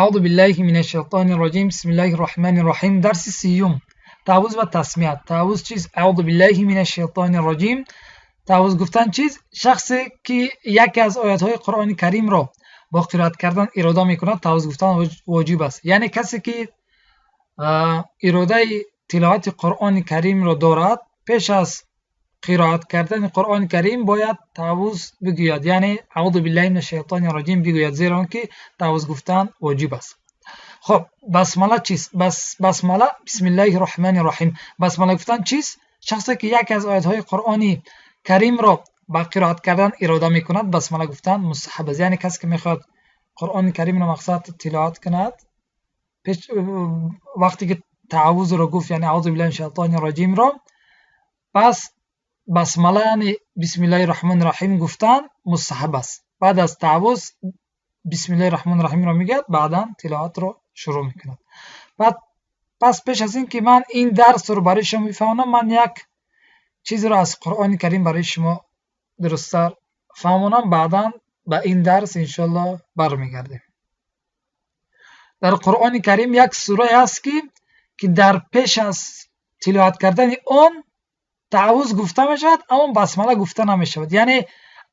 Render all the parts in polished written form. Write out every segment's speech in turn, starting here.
Аъузу биллаҳи минаш шайтони раҷим. Бисмиллаҳир раҳмонир раҳим. Дарси сиюм. Таъаввуз ва тасмия. Таъаввуз чист? Аъузу биллаҳи минаш шайтони раҷим. Таъаввуз гуфтан чист? Шахсе ки яке аз оятҳои Қуръони Каримро бо қироат кардан ирода мекунад, таъаввуз гуфтан воҷиб аст. Яъне касе ки иродаи тиловати Қуръони Каримро дорад, пеш аз қироат кардани Қуръони Карим бояд таъаввуз бигӯяд, яъне аъузу биллаҳи минаш шайтони раҷим бигӯяд, зеро он ки таъаввуз гуфтан воҷиб аст. Хоб, басмала чист? Басмала бисмиллаҳи раҳмони раҳим. Басмала гуфтан чист? Шахсе ки яке аз оятҳои Қуръони Каримро ба қироат кардан ирода мекунад, басмала гуфтан мустаҳаб аст. Яъне касе ки мехоҳад Қуръони Каримро мақсад тиловат кунад, пеш вақте ки таъаввузро гуфт, яъне аъузу биллаҳи минаш шайтони раҷимро, пас басмала, яъне бисмиллаҳи раҳмони раҳим гуфтан мустаҳаб аст. Баъд аз таъаввуз бисмиллаҳи раҳмони раҳимро мегӯяд, баъдан тиловатро шурӯъ мекунад. Баъд пас пеш аз ин ки ман ин дарсро барои шумо бифаҳмонам, ман як чизеро аз Қуръони Карим барои шумо дурусттар фаҳмонам, баъдан ба ин дарс иншоаллоҳ бармегардем. Дар Қуръони Карим як сурае ҳаст, ки дар пеш аз тиловат кардани он таъаввуз гуфта мешавад, аммо басмала гуфта намешавад. Яъне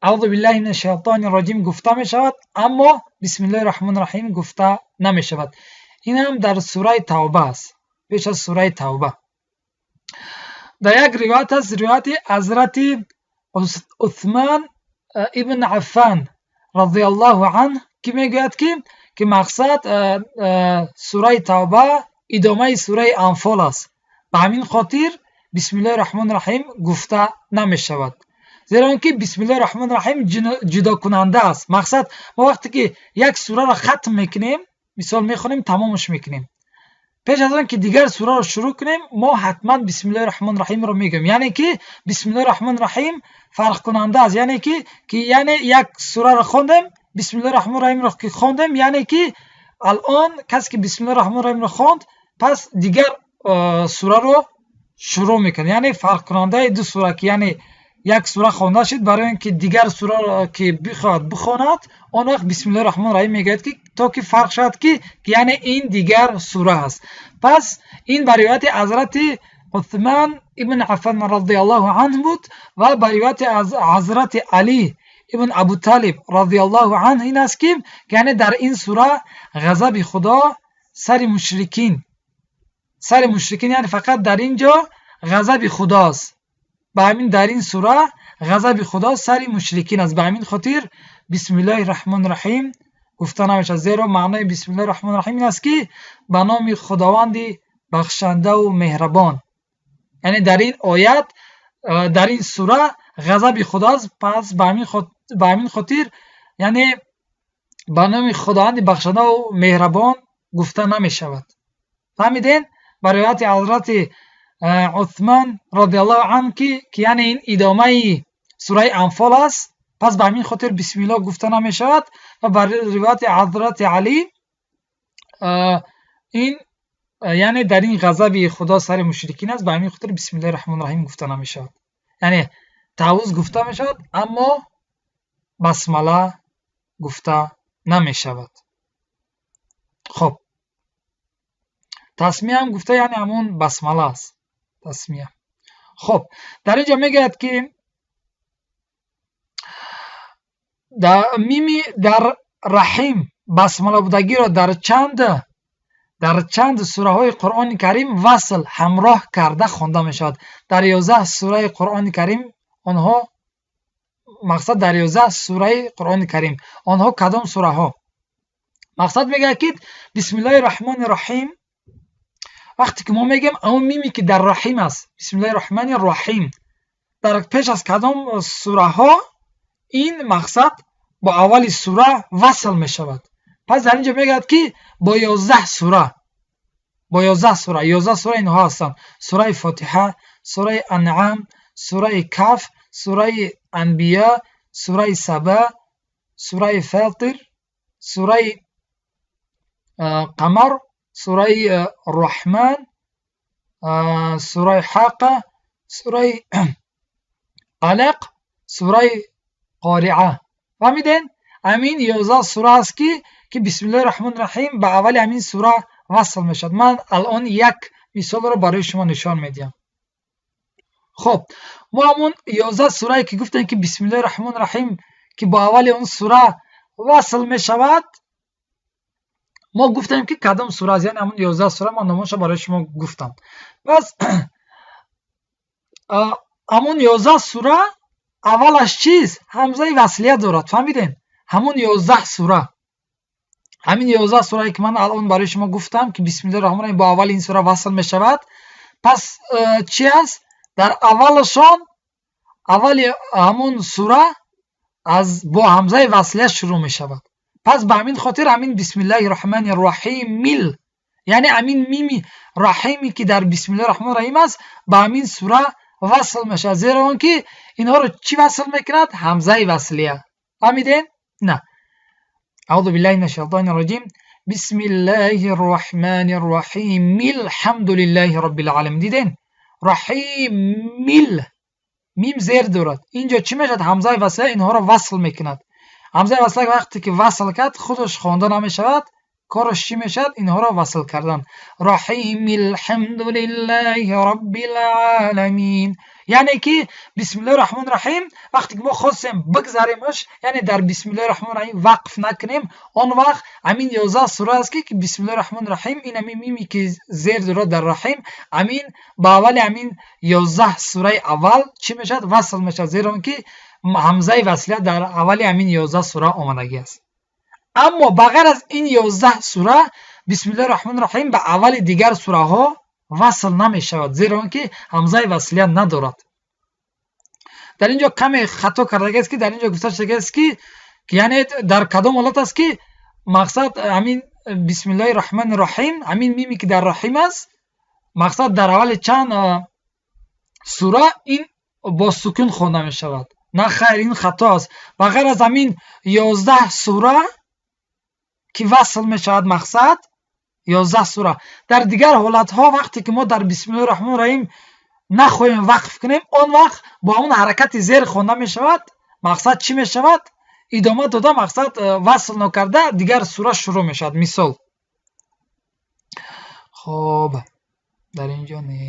аъузу биллаҳи минаш шайтони раҷим гуфта мешавад, аммо бисмиллаҳи раҳмони раҳим гуфта намешавад. Ин ҳам дар сураи Тавба аст, пеш аз сураи Тавба. Дар як ривоят аст, ривояти ҳазрати Усман ибн Аффан разияллоҳу анҳ, ки мегӯяд, ки мақсад сураи Тавба идомаи сураи Анфол аст. Ба ҳамин хотир бисмиллаҳи раҳмони раҳим гуфта намешавад, зеро он ки бисмиллаҳи раҳмони раҳим ҷудокунанда аст. Мақсад, мо вақте ки як сураро хатм мекунем, мисол мехонем, тамомаш мекунем, пеш аз он ки дигар сураро шурӯъ кунем, мо ҳатман бисмиллаҳи раҳмони раҳимро мегӯем. Яъне ки бисмиллаҳи раҳмони раҳим фарқкунанда аст, яъне ки яъне як сураро хондем, бисмиллаҳи раҳмони раҳимро ки хондем, яъне ки алон касе ки бисмиллаҳи раҳмони раҳимро хонд, пас дигар сураро шурӯъ мекунад. Яъне фарқкунандаи ду сура, ки яъне як сура хонда шуд, барои он ки дигар сураро ки бихоҳад бихонад, он вақт бисмиллаҳи раҳмони раҳим мегӯяд, ки то ки фарқ шавад, ки яъне ин дигар сура аст. Пас ин ба ривояти ҳазрати Усман ибн Аффан разияллоҳу анҳ буд ва ба ривояти ҳазрати Алӣ ибн Абуталиб разияллоҳу анҳ ин аст, ки яъне дар ин сура ғазаби Худо сари мушрикин, сари мушрикин, яъне фақат дар ин ҷо ғазаби Худост. Ба ҳамин дар ин сура ғазаби Худо сари мушрикин аст. Ба ҳамин хотир бисмиллаҳи раҳмони раҳим гуфта намешавад, зеро маънои бисмиллаҳи раҳмони раҳим ин аст, ки ба номи Худованди бахшандаву меҳрабон. Яъне дар ин оят, дар ин сура ғазаби Худо аст. Пас ба ҳамин хотир яъне ба номи Худованди бахшандаву меҳрабон гуфта намешавад. Фаҳмидем? Ба ривояти ҳазрати Усман разияллоҳу анҳ, ки яъне ин идомаи сураи Анфол аст, пас ба ҳамин хотир бисмиллоҳ гуфта намешавад. Ва ба ривояти ҳазрати Алӣ ин яъне дар ин ғазаби Худо сари мушрикин аст, ба ҳамин хотир бисмиллаҳи раҳмони раҳим гуфта намешавад. Яъне таъаввуз гуфта мешавад, аммо басмала гуфта намешавад. Хоб, тасмия ҳам гуфта, яъне ҳамон басмала аст тасмия. Хоб, дар ин ҷо мегӯяд, ки мими дар раҳим басмала будагиро дар чанд сураҳои Қуръони Карим васл, ҳамроҳ карда хонда мешавад. Дар 11 сураи Қуръони Карим онҳо, мақсад, дар 11 сураи Қуръони Карим онҳо кадом сураҳо? Мақсад мегӯяд, ки бисмиллаҳи раҳмони раҳим вақте ки мо мегӯем, ҳамон миме ки дар раҳим аст, бисмиллаҳи раҳмони раҳим, дар пеш аз кадом сураҳо ин мақсад бо аввали сура васл мешавад? Пас дар ин ҷо мегӯяд, ки бо 11 сура, бо 11 сура. 11 сура инҳо ҳастанд: сураи Фотиҳа, сураи Анъам, сураи Каф, сураи Анбиё, сураи Саба, сураи Фатир, сураи Қамар, сураи Раҳман, сураи Ҳақа, сураи Алақ, сураи Қориа. Фаҳмидем? Ҳамин 11 сура аст, ки ки бисмиллоҳи раҳмони раҳим ба аввали ҳамин сура васл мешавад. Ман алон як мисолро барои шумо нишон медиҳам. Хоб, мо ҳамон 11 сурае, ки гуфтем, ки бисмиллоҳи раҳмони раҳим, ки бо аввали он сура васл мешавад, мо гуфтем, ки кадом сура аст, яъне ҳамон 11 сура ман номонша барои шумо гуфтам. Пас ҳамон 11 сура аввалаш чист? Ҳамзаи васлия дорад. Фаҳмидем? Ҳамон 11 сура, ҳамин 11 сурае, ки ман алон барои шумо гуфтам, ки бисмиллоҳи раҳмони раҳим бо аввали ин сура васл мешавад, пас чи аст? Дар аввалашон, аввали ҳамон сура аз бо ҳамзаи васлия шурӯъ мешавад. Пас ба ҳамин хотир ҳамин бисмиллоҳи раҳмони раҳимил, яъне ҳамин мими раҳиме, ки дар бисмиллоҳи раҳмони раҳим аст, ба ҳамин сура васл мешавад, зеро он ки инҳоро чӣ васл мекунад? Ҳамзаи васлия. Фаҳмидем? На, аъузу биллаҳи мин ашшайтони раҷим. Бисмиллоҳи рраҳмани рраҳим, алҳамду лиллаҳи роббил оламин. Дидем, раҳимил, мим зер дорад. Инҷо чӣ мешавад? Ҳамзаи васлия инҳоро васл мекунад. Ҳамзаи васлия вақте ки васл кард, худаш хонда намешавад. Кораш чӣ мешавад? Инҳоро васл кардан. Раҳим, алҳамду лиллаҳи роббил оламин. Яъне ки бисмиллоҳи раҳмони раҳим, вақте ки мо хостем бигзаремаш, яъне дар бисмиллоҳи раҳмони раҳим вақф накунем, он вақт ҳамин 11 сура аст, ки бисмиллоҳи раҳмони раҳим, ин ҳамин мими, ки зер дорад дар раҳим, ҳамин ба аввали ҳамин 11 сураи аввал чӣ мешавад? Васл мешавад, зеро он ки ҳамзаи васлия дар аввали ҳамин 11 сура омадагӣ аст. Аммо ба ғайр аз ин 11 сура бисмиллоҳи раҳмони раҳим ба аввали дигар сураҳо васл намешавад, зеро он ки ҳамзаи васлия надорад. Дар ин ҷо каме хато кардагиаст, ки дар ин ҷо гуфта шудагиаст, ки яъне дар кадом ҳолат аст, ки мақсад ҳамин бисмиллоҳи раҳмони раҳим, ҳамин миме, ки дар раҳим аст, мақсад дар аввали чанд сура ин бо сукун хонда мешавад. На, хайр, ин хато аст. Ба ғайр аз ҳамин 11 сура, ки васл мешавад, мақсад 11 сура, дар дигар ҳолатҳо, вақте ки мо дар бисмиллоҳи раҳмони раҳим нахоҳем вақф кунем, он вақт бо ҳамон ҳаракати зер хонда мешавад. Мақсад чӣ мешавад? Идома дода, мақсад васл нокарда дигар сура шурӯъ мешавад. Мисол, хоб, дар ин ҷо не,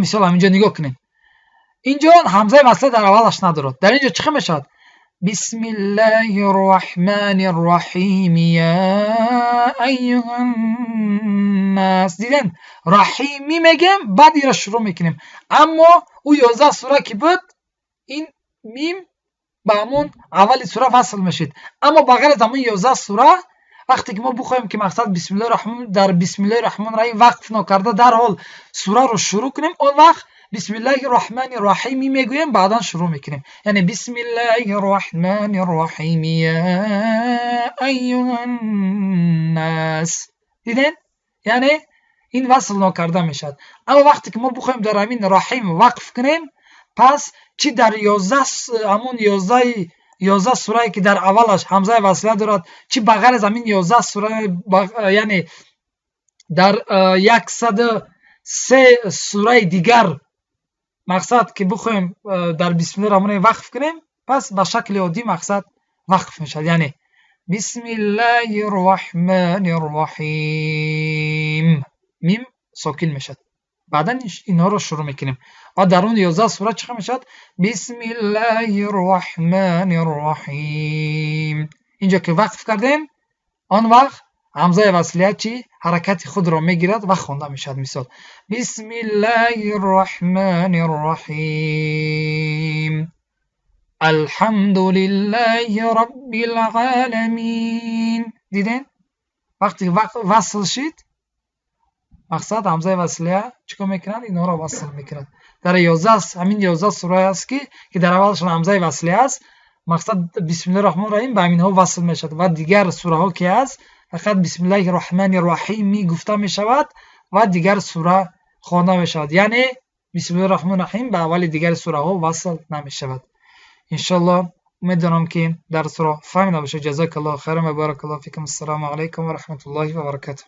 мисол, ҳаминҷо нигоҳ кунем. Инҷо ҳамзаи васлия дар аввалаш надорад. Дар ин ҷо чӣ хел мешавад? Бисмиллаҳи рраҳмани рраҳим, я айюҳаннас. Дидем, раҳими мегем, баъд инро шурӯъ мекунем. Аммо ӯ 11 сура ки буд, ин мим ба ҳамон аввали сура васл мешид. Аммо ба ғайр аз ҳамон 11 сура, вақте ки мо бихоҳем, ки мақсад бисмиллоҳи раҳмон, дар бисмиллоҳи раҳмони раҳим вақф нокарда дарҳол сураро шурӯъ кунем, он вақт бисмиллаҳи раҳмани раҳими мегӯем, баъдан шурӯъ мекунем. Яъне бисмиллаҳи раҳмани раҳим, я айюҳаннас. Дидем, яъне ин васл нокарда мешавад. Аммо вақте ки мо бихоҳем дар ҳамин раҳим вақф кунем, пас чӣ дар 11, ҳамон 11 сурае, ки дар аввалаш ҳамзаи васлия дорад, чӣ ба ғайр аз ҳамин 11 сура, яъне дар 103 сураи дигар, мақсад ки бихоҳем дар бисмиллоҳи раҳмони вақф кунем, пас ба шакли оддӣ мақсад вақф мешавад, яъне бисмиллаҳи рраҳмани рраҳим, мим сокин мешавад, баъдан инҳоро шурӯъ мекунем. Ва дар он 11 сура чӣ хел мешавад? Бисмиллаҳи рраҳмани рраҳим. Инҷо ки вақф кардем, он вақт ҳамзаи васлия чӣ ҳаракати худро мегирад ва хонда мешавад. Мисол: бисмиллаҳи рраҳмани рраҳим, алҳамду лиллаҳи роббил оламин. Дидем, вақте васл шид, мақсад ҳамзаи васлия чӣ кор мекунад? Инҳоро васл мекунад. Дар 11, ҳамин 11 сурае аст, ки дар аввалашон ҳамзаи васлия аст, мақсад бисмиллоҳи раҳмони раҳим ба ҳаминҳо васл мешавад. Ва дигар сураҳо ки ҳаст, фақат бисмиллаҳи раҳмани раҳими гуфта мешавад ва дигар сура хонда мешавад, яъне бисмиллоҳи раҳмони раҳим ба аввали дигар сураҳо васл намешавад. Иншоаллоҳ, умед дорам, ки дарсро фаҳмида бошед. Ҷазакаллоҳу хайран ва баракаллоҳу фикум. Ассалому алайкум ва раҳматуллоҳи ва баракатуҳ.